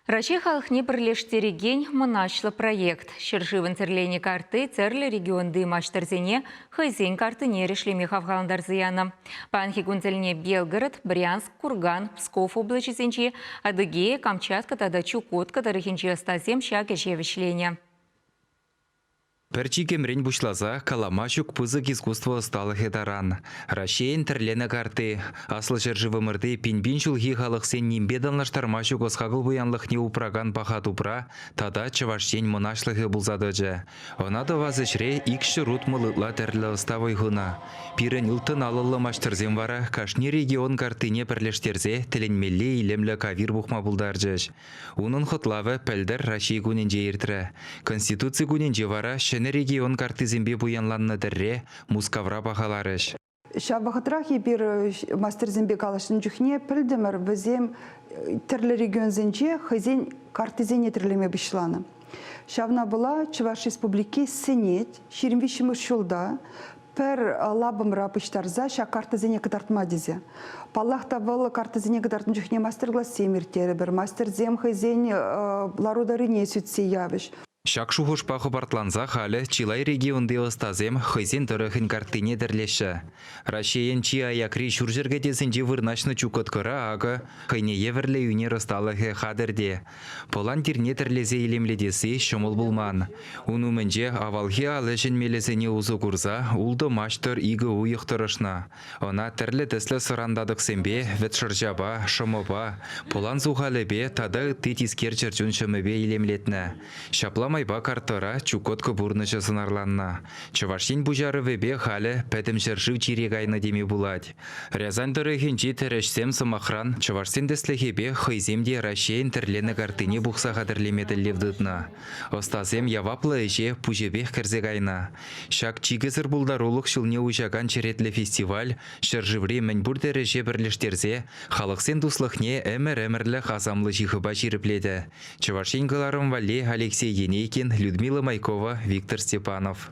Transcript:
Раҫҫей халӑхне пӗрлештерекен мӑнаҫлӑ проект. Ҫӗршывӑн тӗрленӗ картти тӗрлӗ регионти маҫтӑрсене хӑйсен карттине эрешлеме хавхалантарса янӑ. Паянхи кун тӗлне Белгород, Брянск, Курган, Псков облаҫӗсенчи, Адыгея, Камчатка тата Чукотка тӑрӑхӗнчи ӑстасем ҫак ӗҫе вӗҫленӗ. Пӗр чикӗмрен пуҫласа калама ҫук пысӑк искусство ӑсталӑхӗ таран. Раҫҫейӗн тӗрленӗ картти, аслӑ ҫӗршывӑмӑрти пин-пин ҫулхи халӑхсен нимпе танлаштарма ҫук ӑс-хакӑл пуянлӑхне упракан паха тупра тата Чӑваш Ен мӑнаҫлӑхӗ пулса тӑчӗ. Ӑна тӑвас ӗҫре 260 ытла тӗрлӗ ӑста вӑй хунӑ. Пирӗн ылтӑн алӑллӑ маҫтӑрсем вара кашни регион карттине пӗрлештерсе тӗлӗнмелле илемлӗ кавир пухма пултарчӗҫ. Унӑн хӑтлавӗ пӗлтӗр Раҫҫей кунӗнче иртрӗ. Конституци кунӗнче вара ҫӗнӗ регион карттисемпе пуянланнӑ тӗрре Мускавра пахаларӗҫ. Ҫав вӑхӑтрах эпир мастерсемпе калаҫнӑ чухне пӗлтӗмӗр, вӗсем тӗрлӗ регионсенче хӑйсен карттисене тӗрлеме пуҫланӑ. Ҫавна пула Чӑваш Республики сӗнет 23-мӗш ҫулта пӗр лапӑмра пуҫтарса ҫак карттӑсене кӑтартма тесе. Паллах та, вӑл карттӑсене кӑтартнӑ чухне мастер-классем ирттерӗпӗр, мастерсем хӑйсен лару-тӑрӑвне сӳтсе явӗҫ. Ҫак шухӑшпа хӑпартланса халӗ чылай регионти ӑстасем хӑйсен тӑрӑхӗн карттине тӗрлеҫҫӗ. Раҫҫейӗн чи аякри ҫурҫӗр кӗтесӗнче вырнаҫнӑ Чукоткӑра акӑ хӑйне евӗрлӗ ӳнер ӑсталӑхӗ хатӗр те. Пӑлан тирне тӗрлесе илемлетесси ҫӑмӑл пулман. Ун умӗнче авалхи ал ӗҫӗн мелӗсене усӑ курса ултӑ маҫтӑр икӗ уйӑх тӑрӑшнӑ. Ӑна тӗрлӗ тӗслӗ сӑран татӑксемпе, вӗт шӑрҫапа, шӑмӑпа, пӑлан сухалӗпе тата ытти тискер чӗрчун ҫӑмӗпе илемлетнӗ. Ҫапла майпа карттӑра Чукотка пурнӑҫӗ сӑнарланнӑ. Чӑваш Ен пуҫарӑвӗпе халӗ пӗтӗм ҫӗршыв чире кайнӑ теме пулать. Рязань тӑрӑхӗнчи тӗрӗҫсем, сӑмахран, чӑвашсен тӗслӗхӗпе хӑйсем те Раҫҫейӗн тӗрленӗ карттине пухса хатӗрлеме тӗллев тытнӑ. Ӑстасем яваплӑ ӗҫе пуҫӗпех кӗрсе кайнӑ. Ҫак чикӗсӗр пултарулӑх ҫулне уҫакан черетлӗ фестиваль ҫӗршыври мӗнпур тӗрӗҫе пӗрлештерсе халӑхсен туслӑхне ӗмӗр-ӗмӗрлӗх асамлӑ ҫыхӑпа ҫирӗплетӗ. Чӑваш Ен кӑларӑм валли Алексей Енейкин, Людмила Майкова, Виктор Степанов.